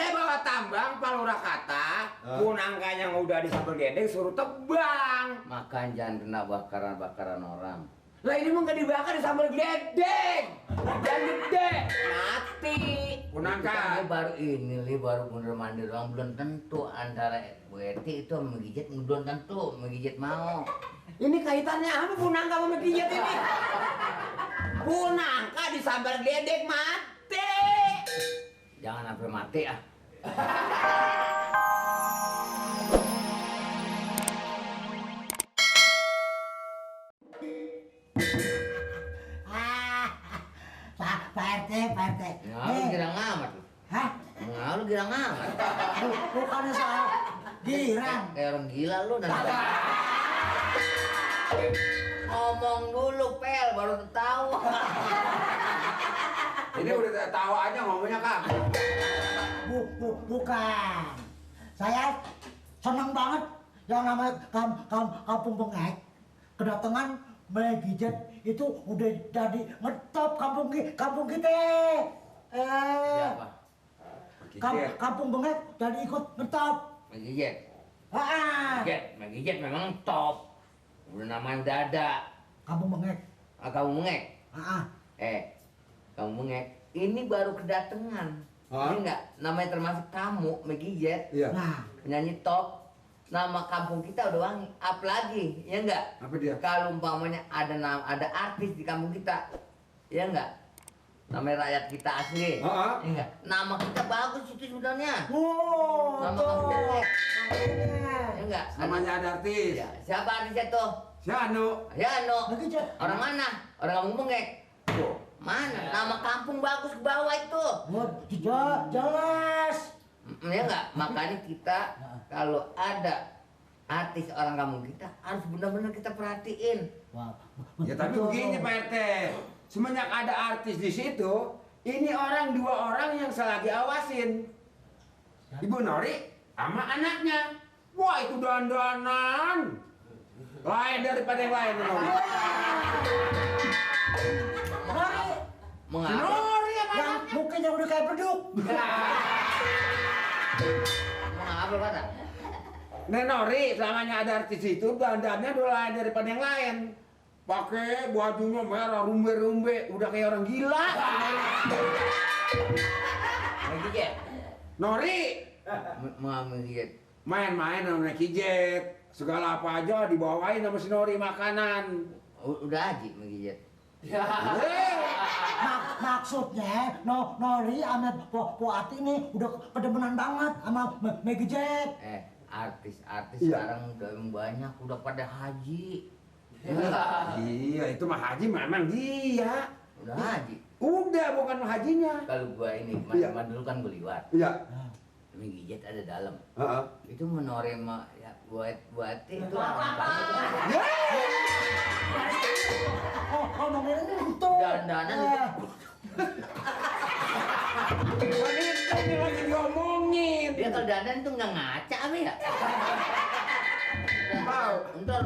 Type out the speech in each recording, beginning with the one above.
Saya bawa tambang palura kata, punangka yang udah disabel gedeng suruh tebang. Makan jangan kena bakaran-bakaran orang. Lah ini mah gak dibakar disambel gedeng. Dan gede, mati. Punangka. Kita baru ini li baru bener mandi doang, belum tentu antara Bu Eti itu menggigit, belum tentu menggigit mau. Ini kaitannya apa punangka sama gigit ini? Punangka disambel gedeng mati. Jangan sampai mati ah. Pak RT. Lu girang amat lu. Hah? Lu girang amat. Bukannya soal girang. Kayak orang gila lu dan ngomong dulu pel baru tahu. Ini udah tahu aja ngomongnya Kang. Bukan. Saya senang banget yang namanya kampung bengek. Kedatangan Megijat itu udah jadi ngetop kampung kita. Siapa? Kampung bengek jadi ikut ngetop. Megijat. Ah, Megijat memang top. Udah namanya udah ada. kampung bengek. Kamu mengek. Ah, Kamu mengek. Ini baru kedatangan. Ini enggak namanya termasuk tamu Megijat. Iya. nah, Penyanyi top. Nama kampung kita udah wangi. Apalagi, ya enggak? Apa dia? Kalau umpamanya ada artis di kampung kita, ya enggak? Namanya rakyat kita asli. Heeh. Ya enggak? Nama kita bagus itu sebenarnya. wow, Nama tuh. kampung bengek. Makanya. Ya enggak? Namanya ada artis. Ya, siapa artisnya tuh? Si Anu. Ya, no. Megijat. Orang mana? Orang kampung bengek. Tuh, mana? Nama kampung bagus ke bawah itu. Wah, jelas. Ya enggak? Makanya kita kalau ada artis orang kampung kita harus benar-benar kita perhatiin. Wah, Ya tapi betul. begini Pak RT. Semenjak ada artis di situ, ini dua orang yang saya lagi awasin. Ibu Nori sama anaknya. Wah itu dandanan. Lain daripada yang lain Nori. Nori, Si Mengapa? Nori sama yang anaknya. mukanya udah kayak beduk. Mengapa kata? Nek Nori selamanya ada artis itu dandannya udah lain daripada yang lain. Pakai bajunya merah rumbe-rumbe, udah kayak orang gila. Megijat. Nori Megijat. main-main sama Kijet. Segala apa aja dibawain sama si Nori makanan. Udah haji Megijat. Eh, Maksudnya Nori sama Po Ati nih udah kedemenan banget sama Megijat. Artis Iya. sekarang udah banyak, udah pada haji. Iya, itu mah haji memang dia. Udah haji. Udah bukan hajinya. Kalau gua ini, Iya. mas dulu kan gua liwat. Iya. Megijat ada dalam. Heeh. Itu menorema ya buat itu orang banget. Oh, nomornya itu. Dandanan Wanita ini lagi diomongin. dia kalau dandan tuh nggak ngaca apa ya? Tahu. Ntar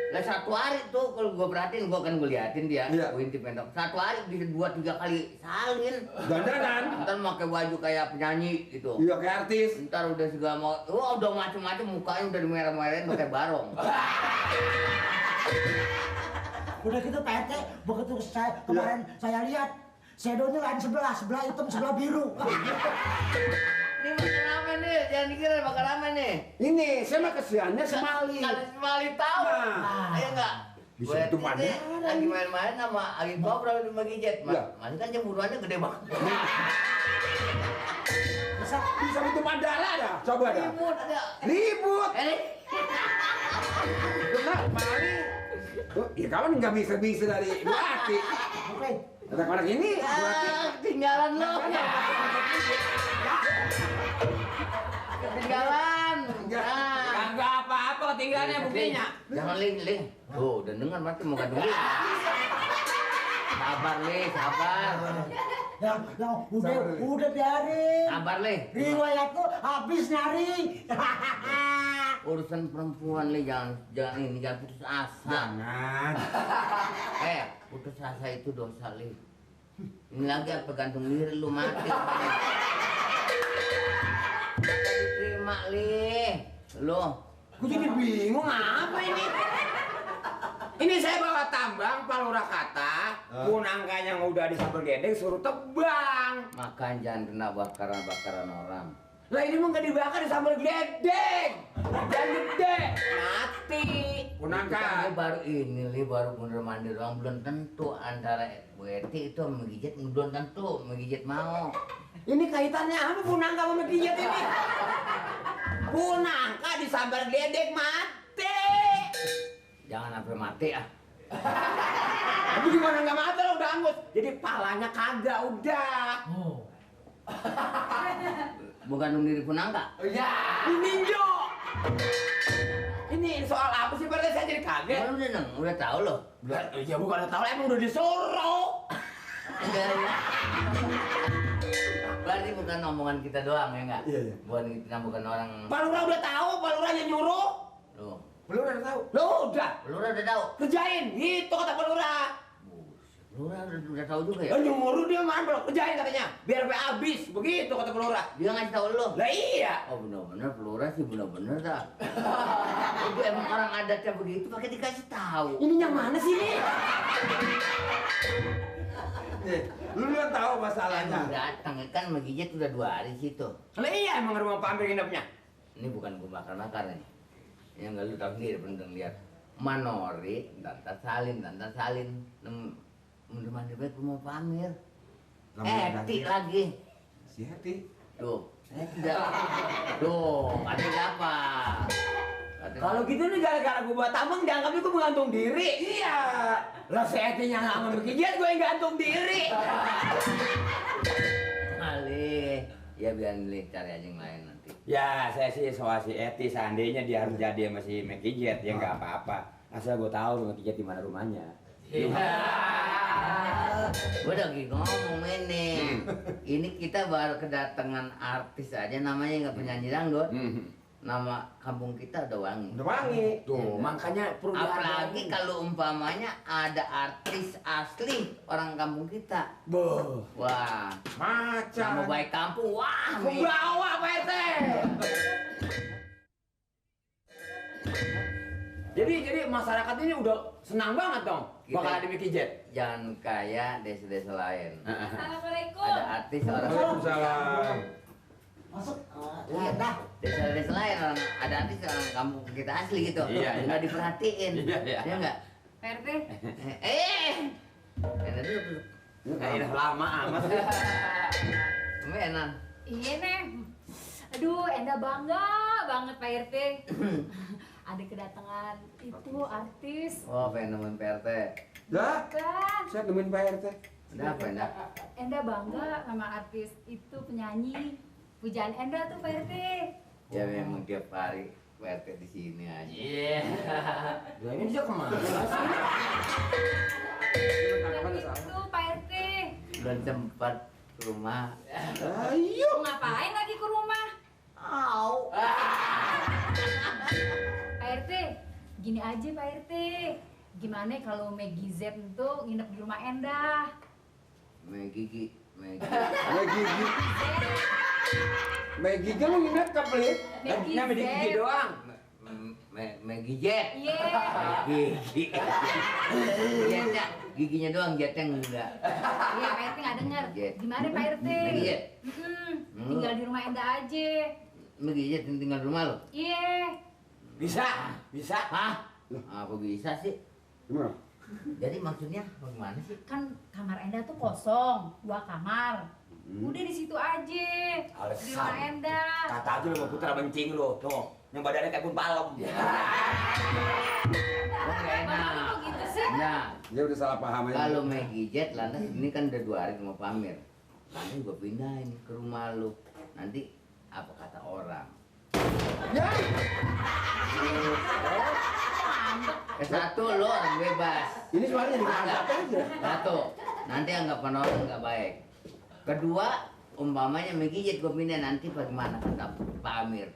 lah satu hari tuh kalau gua perhatiin, gua kan gua liatin dia, Iya. gua intip pendok. Satu hari bisa 2-3 kali salin. Dandanan. Ntar pakai baju kayak penyanyi gitu. Iya kayak artis. Ntar udah segala mau, udah macem-macem mukanya udah dimerah-merahin pakai barong. Udah gitu Pak RT, begitu kemarin saya lihat shadownya lain sebelah hitam, sebelah biru. Ini makan apa nih? Jangan dikira makan apa nih? Ini saya mah kesiannya semali. Kalau Semali tahu. Nah. Ayo enggak? Bisa Buat itu ini mana? lagi main-main sama lagi ngobrol di Megijat. Iya. Mas kan cemburuannya gede banget. Bisa itu mandala dah. Coba dah. Ribut ada. Ribut. Ini Benar, mali. Oh, ya kawan nggak bisa dari Bu Ati. Oke. Anak-anak ini Bu Ati. ketinggalan lo. Ketinggalan. Nah. Kagak apa-apa ketinggalannya buktinya. Jangan ling. Tuh, udah dengar mati mau gantung ling. Sabar Ling, sabar. Yang udah biarin. Sabar Ling. Riwayatku habis nyari. Urusan perempuan Ling, jangan putus asa. Jangan. Putus asa itu dosa Ling. Ini lagi apa gantung diri lu mati. Kagak diterima, Li. Lo. Gue jadi bingung apa ini. Ini saya bawa tambang palura kata, punangka yang udah disambal gedeng suruh tebang. Makan jangan kena bakaran-bakaran orang. Lah ini mau nggak dibakar disambal gedeng, dan gede, mati. Punangka. Ini baru ini, Li, baru bener mandi doang, belum tentu antara Bu Eti itu menggigit, belum tentu menggigit mau. Ini kaitannya apa punangka sama pijat ini? Punangka disambal gedeng mati. Jangan sampai mati ah. Tapi gimana nggak mati lo udah angus? Jadi palanya kagak udah. Oh. Bukan diri punangka. Ya, ninjo. Ini soal apa sih berarti saya jadi kaget? Udah tahu loh. Ya bukan tahu, emang udah disuruh. Berarti bukan omongan kita doang ya enggak? Iya, iya. Bukan orang. Palura udah tahu, Palura yang nyuruh. Loh, Palura udah tahu. Lo udah lu udah tahu. kerjain, itu kata Palura. Lu udah tahu juga ya? Lo nyuruh dia mana belum kerjain katanya, biar sampai habis, begitu kata Palura. Dia ngasih tahu lu. Lah iya. Oh benar-benar pelura sih benar-benar dah. Itu emang orang adatnya begitu pakai dikasih tahu. Ini yang mana sih ini? Lu udah tahu masalahnya. Emang datang kan menggigit udah 2 hari situ. Lah iya emang rumah pamer nginepnya. Ini bukan gue bakar-bakar nih. Yang nggak lu tahu sendiri penting lihat. Manori, Tante Salin, mandi baik rumah pamer. Eti lagi. Si Hati. Tuh, saya tidak. Tuh, katanya apa? Kalau gitu nih gara-gara gue buat tambang dianggapnya gue menggantung diri. Iya. Lah si Etinya nggak ngambil kijat, gue yang gantung diri. Ali, ya biar Li cari aja yang lain nanti. Ya saya sih soal si Eti seandainya dia harus jadi sama si Mekijet ya nggak apa-apa. Asal gue tahu Mekijet di mana rumahnya. Iya. Gue lagi ngomong ini. Ini kita baru kedatangan artis aja namanya nggak penyanyi dangdut. Nama kampung kita udah wangi. Udah wangi. Tuh, Ya, makanya perlu apalagi kalau umpamanya ada artis asli orang kampung kita. Boh, Wah, macam. nama baik kampung. Wah, Ke bawah Pak RT. Jadi masyarakat ini udah senang banget dong bakal ada Mekijet. jangan kayak desa-desa lain. Assalamualaikum. Ada artis orang Waalaikumsalam. Masuk. Iya, Dah. desa-desa lain orang ada artis orang kampung kita asli gitu. Iya, iya. Nggak diperhatiin. Iya, iya. Ya enggak? Pak RT. Enak dulu. Kayaknya lama amat. Enak. Iya nih. Aduh, Enda bangga banget Pak RT. Ada kedatangan itu artis. Oh, pengen nemuin PRT. Dah, Kan. saya nemuin Pak RT. Ada apa, Endak? Enda bangga sama artis itu penyanyi. Pujaan Enda tuh Pak RT. Ya memang tiap hari PRT di sini aja. Iya. Lah ini dia kemana sih? Kan itu Pak RT. Belum sempat ke rumah. Ayo. Mau ngapain lagi ke rumah? Au. Pak RT, gini aja Pak RT. Gimana kalau Maggie Z itu nginep di rumah Enda? Megigi. Maggie. Maggie kan lu nginep ke pelit. Maggie Nama di gigi Z. doang. Megi Jet. Iya. Gigi. Jetnya, giginya doang, jetnya enggak. Iya Pak RT nggak denger. Jet. Gimana Pak RT? Maggie Jet. Tinggal di rumah Enda aja. Megi Jet tinggal di rumah lo. Iya. Bisa. Hah? Apa bisa sih? Gimana? Jadi maksudnya bagaimana sih? Kan kamar Enda tuh kosong, 2 kamar. Udah di situ aja. Di Alasan. rumah Enda. Kata aja lu sama putra bencing lu, tuh. Yang badannya kayak pun palem. Oh, enggak Bapak enak. kok gitu sih? Nah, Dia udah salah paham aja. kalau Megi Jet lantas ini kan udah 2 hari mau pamer. Nanti gua pindahin ke rumah lu. Nanti apa kata orang? Ya. Satu lo orang bebas. Ini soalnya diangkat aja. Satu, nanti anggapan orang nggak baik. Kedua, umpamanya Megi Jet gua pindah nanti bagaimana kata Pak Amir?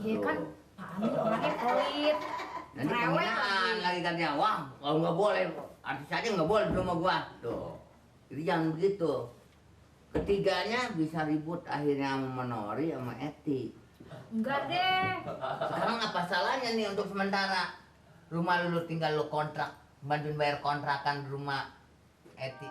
Iya kan, Pak Amir orangnya pelit. Nanti Rewel penghinaan lagi katanya, wah kalau nggak boleh, artis aja nggak boleh di rumah gua. Tuh, jadi jangan begitu. ketiganya bisa ribut akhirnya sama Nori sama Eti. Enggak deh. Sekarang apa salahnya nih untuk sementara rumah lu tinggal lu kontrak, bantuin bayar kontrakan rumah Eti.